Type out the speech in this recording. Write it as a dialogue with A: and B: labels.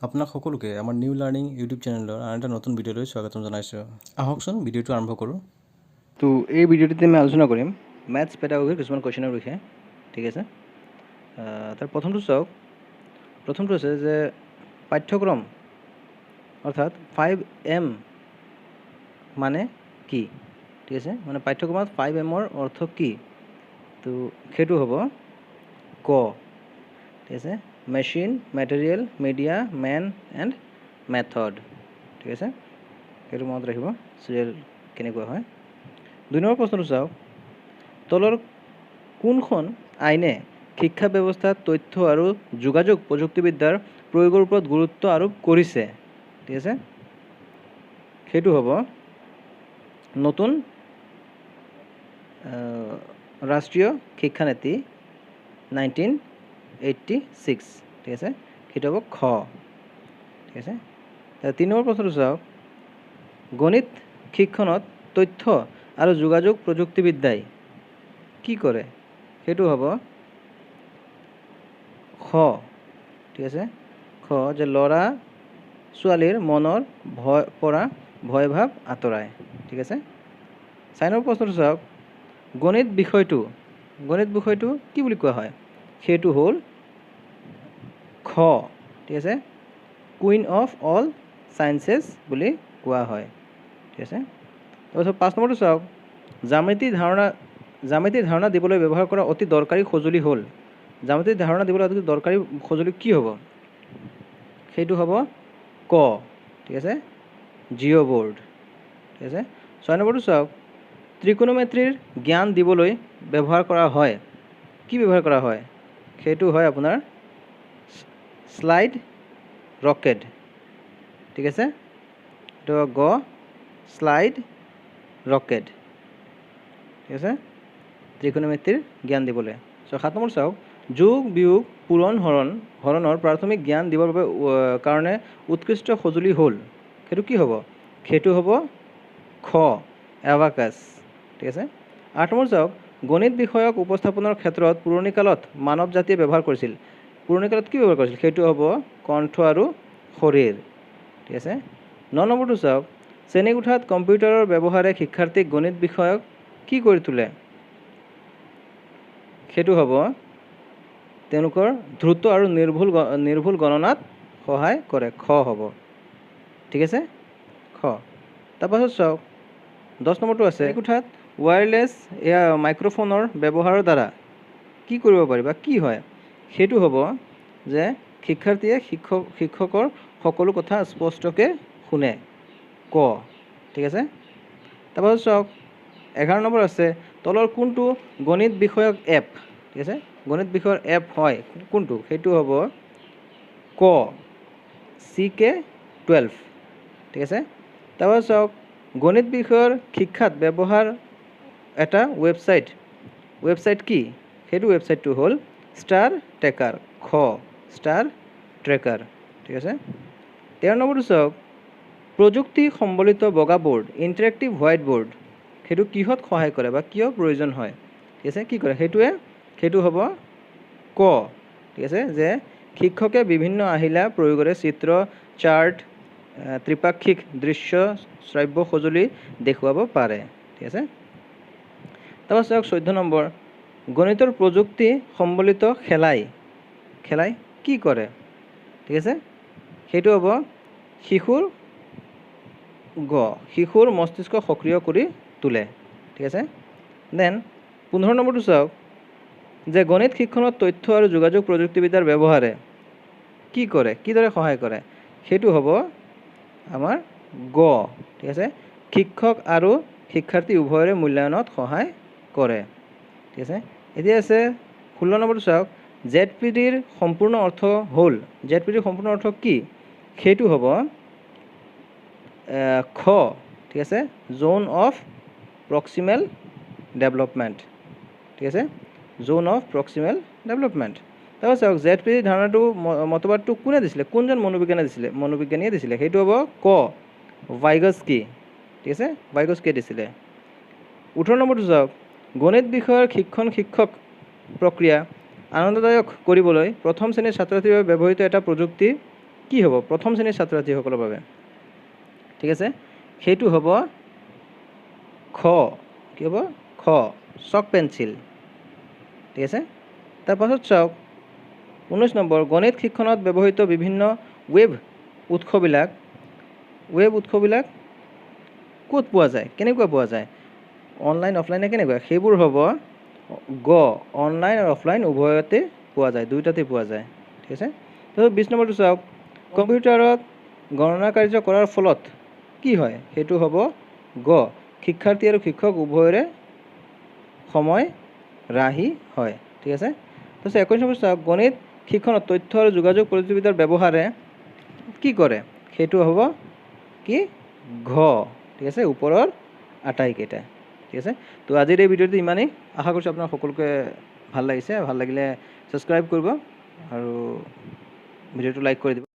A: আপোনাক সকলোকে আমাৰ নিউ লাৰ্ণিং ইউটিউব চেনেলৰ আন এটা নতুন ভিডিঅ'লৈ স্বাগতম জনাইছোঁ। আহকচোন, ভিডিঅ'টো আৰম্ভ কৰোঁ। তো এই ভিডিঅ'টোতে আমি আলোচনা কৰিম মেথছ পেডাগগীৰ কিছুমান কুৱেশ্যনৰ বিষয়ে, ঠিক আছে? তাৰ প্ৰথমটো চাওক। প্ৰথমটো হৈছে যে পাঠ্যক্ৰম অৰ্থাৎ 5M মানে কি? ঠিক আছে, মানে পাঠ্যক্ৰমত 5Mৰ অৰ্থ কি? তো সেইটো হ'ব ক, ঠিক আছে, machine, material, media, man and method. ঠিক আছে, সেইটো মনত ৰাখিব, চিৰিয়েল কেনেকুৱা হয়। 2 নম্বৰ প্ৰশ্নটো চাওক। তলৰ কোনখন আইনে শিক্ষা ব্যৱস্থাত তথ্য আৰু যোগাযোগ প্ৰযুক্তিবিদ্যাৰ প্ৰয়োগৰ ওপৰত গুৰুত্ব আৰোপ কৰিছে? ঠিক আছে, সেইটো হ'ব নতুন ৰাষ্ট্ৰীয় শিক্ষানীতি 1986। ঠিক আছে, সেইটো হ'ব খ। ঠিক আছে, 3 নম্বৰ প্ৰশ্নটো চাওক। গণিত শিক্ষণত তথ্য আৰু যোগাযোগ প্ৰযুক্তিবিদ্যাই কি কৰে? সেইটো হ'ব খ। ঠিক আছে, খ, যে ল'ৰা ছোৱালীৰ মনৰ ভয় পৰা ভয় ভাৱ আঁতৰায়। ঠিক আছে, 4 নম্বৰ প্ৰশ্নটো চাওক। গণিত বিষয়টো কি বুলি কোৱা হয়? সেইটো হ'ল খ। ঠিক আছে, কুইন অফ অল চায়েন্সেছ বুলি কোৱা হয়। ঠিক আছে, তাৰপিছত 5 নম্বৰটো চাওক। জ্যামিতিৰ ধাৰণা দিবলৈ ব্যৱহাৰ কৰা অতি দৰকাৰী সঁজুলি হ'ল? জ্যামিতিৰ ধাৰণা দিবলৈ অতি দৰকাৰী সঁজুলি কি হ'ব? সেইটো হ'ব ক। ঠিক আছে, জিঅ' বৰ্ড। ঠিক আছে, 6 নম্বৰটো চাওক। ত্ৰিকোণমিতিৰ জ্ঞান দিবলৈ ব্যৱহাৰ কৰা হয়, কি ব্যৱহাৰ কৰা হয়? সেইটো হয় আপোনাৰ শ্লাইড ৰকেট। ঠিক আছে, এইটো গ, শ্লাইড ৰকেট। ঠিক আছে, ত্ৰিকোণমিতিৰ জ্ঞান দিবলৈ। চ' 7 নম্বৰ চাওক। যোগ, বিয়োগ, পূৰণ, হৰণৰ প্ৰাথমিক জ্ঞান দিবৰ বাবে কাৰণে উৎকৃষ্ট সঁজুলি হ'ল? সেইটো কি হ'ব? সেইটো হ'ব খ, এবাকাছ। ঠিক আছে, 8 নম্বৰ চাওক। গণিত বিষয়ক উপস্থাপনৰ ক্ষেত্ৰত পুৰণি কালত মানৱ জাতিয়ে ব্যৱহাৰ কৰিছিল, পুৰণি কালত কি ব্যৱহাৰ কৰিছিল? সেইটো হ'ব কণ্ঠ আৰু শৰীৰ। ঠিক আছে, 9 নম্বৰটো চাওক। শ্ৰেণীকোঠাত কম্পিউটাৰৰ ব্যৱহাৰে শিক্ষাৰ্থীক গণিত বিষয়ক কি কৰি তোলে? সেইটো হ'ব তেওঁলোকৰ দ্ৰুত আৰু নিৰ্ভুল গণনাত সহায় কৰে, খ হ'ব। ঠিক আছে, খ। তাৰপাছত চাওক, 10 নম্বৰটো আছে, কোঠাত ৱায়াৰলেছ এয়া মাইক্ৰ'ফোনৰ ব্যৱহাৰৰ দ্বাৰা কি কৰিব পাৰি বা কি হয়? সেইটো হ'ব যে শিক্ষাৰ্থীয়ে শিক্ষকৰ সকলো কথা স্পষ্টকৈ শুনে, ক। ঠিক আছে, তাৰপাছত চাওক, 11 নম্বৰ আছে, তলৰ কোনটো গণিত বিষয়ক এপ? ঠিক আছে, গণিত বিষয়ৰ এপ হয় কোনটো? সেইটো হ'ব ক, CK 12। ঠিক আছে, তাৰপাছত চাওক, গণিত বিষয়ৰ শিক্ষাত ব্যৱহাৰ এটা ৱেবছাইট কি? সেইটো ৱেবছাইটটো হ'ল ষ্টাৰ ট্ৰেকাৰ, খ, ষ্টাৰ ট্ৰেকাৰ। ঠিক আছে, 13 নম্বৰটো চাওক। প্ৰযুক্তি সম্বলিত বগা বৰ্ড, ইণ্টাৰেক্টিভ হোৱাইট বৰ্ড, সেইটো কিহত সহায় কৰে বা কিয় প্ৰয়োজন হয়? ঠিক আছে, কি কৰে সেইটোৱে? সেইটো হ'ব ক। ঠিক আছে, যে শিক্ষকে বিভিন্ন আহিলা প্ৰয়োগেৰে চিত্ৰ, চাৰ্ট, ত্ৰিপাক্ষিক দৃশ্য শ্ৰাব্য সঁজুলি দেখুৱাব পাৰে। ঠিক আছে, তাৰপাছত চাওক, 14 নম্বৰ, গণিতৰ প্ৰযুক্তি সম্বলিত খেলাই কি কৰে? ঠিক আছে, সেইটো হ'ব শিশুৰ গ, শিশুৰ মস্তিষ্ক সক্ৰিয় কৰি তোলে। ঠিক আছে, then 15 নম্বৰটো চাওক যে গণিত শিক্ষণত তথ্য আৰু যোগাযোগ প্ৰযুক্তিবিদ্যাৰ ব্যৱহাৰে কি কৰে, কিদৰে সহায় কৰে? সেইটো হ'ব আমাৰ গ। ঠিক আছে, শিক্ষক আৰু শিক্ষাৰ্থী উভয়ৰে মূল্যায়নত সহায় কৰে। ঠিক আছে, এতিয়া আছে 16 নম্বৰটো চাওক। জেড পি ডিৰ সম্পূৰ্ণ অৰ্থ হ'ল, জেড পি ডিৰ সম্পূৰ্ণ অৰ্থ কি? সেইটো হ'ব খ। ঠিক আছে, জ'ন অফ প্ৰক্সিমেল ডেভেলপমেণ্ট। ঠিক আছে, জ'ন অফ প্ৰক্সিমেল ডেভেলপমেণ্ট। তাৰপাছত চাওক, জেড পি ডি ধাৰণাটো, মতবাদটো কোনে দিছিলে? কোনজন মনোবিজ্ঞানে দিছিলে, মনোবিজ্ঞানীয়ে দিছিলে? সেইটো হ'ব ক, ভাইগস্কি। ঠিক আছে, ভাইগস্কিয়ে দিছিলে। 18 নম্বৰটো চাওক। গণিত বিষয়ৰ শিক্ষণ শিক্ষক প্ৰক্ৰিয়া আনন্দদায়ক কৰিবলৈ প্ৰথম শ্ৰেণীৰ ছাত্ৰ ছাত্ৰীৰ বাবে ব্যৱহৃত এটা প্ৰযুক্তি কি হ'ব প্ৰথম শ্ৰেণীৰ ছাত্ৰ ছাত্ৰীসকলৰ বাবে? ঠিক আছে, সেইটো হ'ব খ। কি হ'ব? খ, চক পেঞ্চিল। ঠিক আছে, তাৰপাছত চাওক 19 নম্বৰ, গণিত শিক্ষণত ব্যৱহৃত বিভিন্ন ৱেব উৎসবিলাক ক'ত পোৱা যায়, কেনেকুৱা পোৱা যায়, অনলাইন, অফলাইনে কেনেকুৱা? সেইবোৰ হ'ব গ, অনলাইন আৰু অফলাইন উভয়তে পোৱা যায়, দুয়োটাতে পোৱা যায়। ঠিক আছে, তাৰপিছত 20 নম্বৰটো চাওক, কম্পিউটাৰত গণনা কাৰ্য কৰাৰ ফলত কি হয়? সেইটো হ'ব গ, শিক্ষাৰ্থী আৰু শিক্ষক উভয়ৰে সময় ৰাহি হয়। ঠিক আছে, তাৰপিছত 21 নম্বৰ চাওক, গণিত শিক্ষণত তথ্য আৰু যোগাযোগ প্ৰযুক্তিবিদ্যাৰ ব্যৱহাৰে কি কৰে? সেইটো হ'ব কি? ঘ। ঠিক আছে, ওপৰৰ আটাইকেইটা। ঠিক আছে, তো আজিৰ এই ভিডিঅ'টো ইমানেই। আশা কৰিছোঁ আপোনাৰ সকলোকে ভাল লাগিছে। ভাল লাগিলে ছাবস্ক্ৰাইব কৰিব আৰু ভিডিঅ'টো লাইক কৰি দিব।